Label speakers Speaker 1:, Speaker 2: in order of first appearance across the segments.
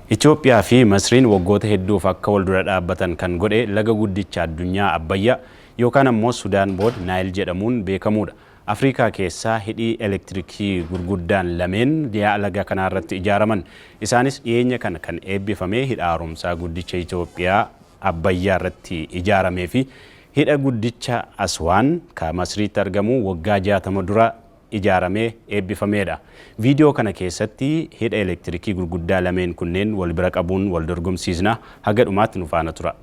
Speaker 1: Itoophiyaa fi Masriin waggoota hedduuf akka wal dura dhaabbatan kan godhe laga guddicha addunyaa Abbayyaa yookaan ammoo Sudaan booda Naayil jedhamuun beekamuudha. Afrikaa keessaa hidhii elektirikii gurguddaan lameen yaa'a laga kanaarratti ijaaraman. Isaanis dhiyeenya kana kan eebbifame hidha haaromsaa guddicha Itoophiyaa Abbayyaa irratti ijaaramee fi hidha guddicha Aswaan ka Masriitti argamu waggaa 60 dura ijaaramee eebbifameedha. Viidiyoo kana keessatti hidha elektirikii gurguddaa lameen kunneen wal bira qabuun wal dorgomsiisna haga dhumaatti nu faana tura.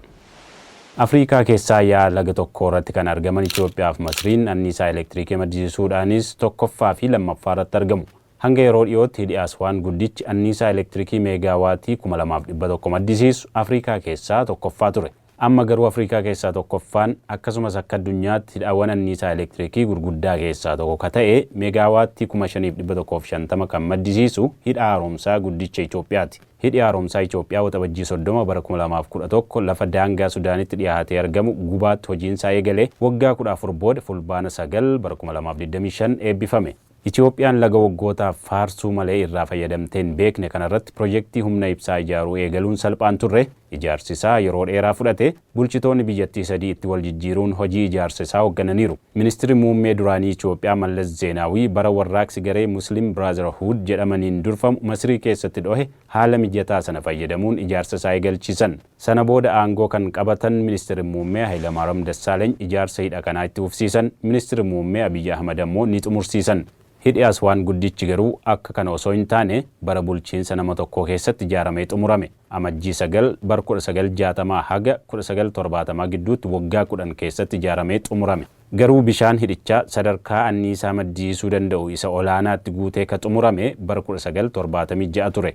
Speaker 1: Afrikaa keessaa yaa'a laga tokko irratti kan argaman Itoophiyaa fi Masriin anniisaa elektirikii maddisiisuudhaanis tokkoffaa fi lammaffaa irratti argamu. Hanga yeroo dhiyootti hidhi Aswaan guddichi anniisaa elektirikii meegaawaatii 2100 maddisiisu Afrikaa keessaa tokkoffaa ture. Amma garuu Afrikaa keessaa tokkoffaan akkasumas akka addunyaatti hidhaawwan anniisaa elektirikii gurguddaa keessaa tokko ka ta'e meegaawaattii 5150 kan maddisiisu hidha haaromsaa guddicha Itoophiyaati. Hidhi haaromsaa Itoophiyaa Waxabajjii 30 bara 2011 lafa daangaa Sudaanitti dhiyaatee argamu Gubaatti hojiinsaa eegale waggaa 14 booda Fulbaana 9 bara 2025 eebbifame. Itoophiyaan laga waggootaaf faarsuu malee irraa fayyadamtee hin beekne kanarratti pirojektii humna ibsaa ijaaruu eegaluun salphaan turre. Ijaarsi isaa yeroo dheeraa fudhate. Bulchitoonni biyyattii sadii itti wal jijjiiruun hojii ijaarsa isaa hooggananiiru. Ministirri muummee duraanii Itoophiyaa Mallas Zeenaawii bara warraaqsi garee Muslim Brotherhood jedhamaniin durfamu Masrii keessatti dhohe haala mijataa sana fayyadamuun ijaarsa isaa eegalchiisan. Sana booda aangoo kan qabatan ministirri muummee Hayilamaariyaam Dassaaleny ijaarsa hidha kanaa itti fufsiisan, ministirri muummee Abiyyi Ahmad ammoo ni xumursiisan. Hidhi Aswaan guddichi garuu akka kana osoo hin taane bara bulchiinsa nama tokkoo keessatti ijaaramee xumurame. Amajjii 9 bara 1960 haga 1970 gidduutti waggaa 10 keessatti ijaaramee xumurame. Garuu bishaan hidhichaa sadarkaa anniisaa maddisiisuu danda'u isa olaanaatti guutee ka xumurame bara 1976 ture.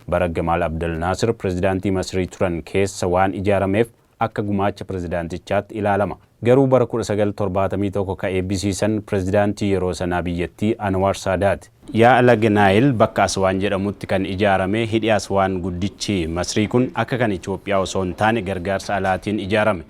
Speaker 1: Bara Gamaal Abdel Naasir pirezidaantii Masrii turan keessa waan ijaarameef akka gumaacha pirezidaantichaatti ilaalama. Garuu bara 1971 ka eebbisiisan pirezidaantii yeroo sanaa biyyattii Anwaar Saadaati. Yaa'a laga Naayil bakka Aswaan jedhamutti kan ijaarame hidhi Aswaan guddichi Masrii kun akka kan Itoophiyaa osoo hin taane gargaarsa alaatiin ijaarame.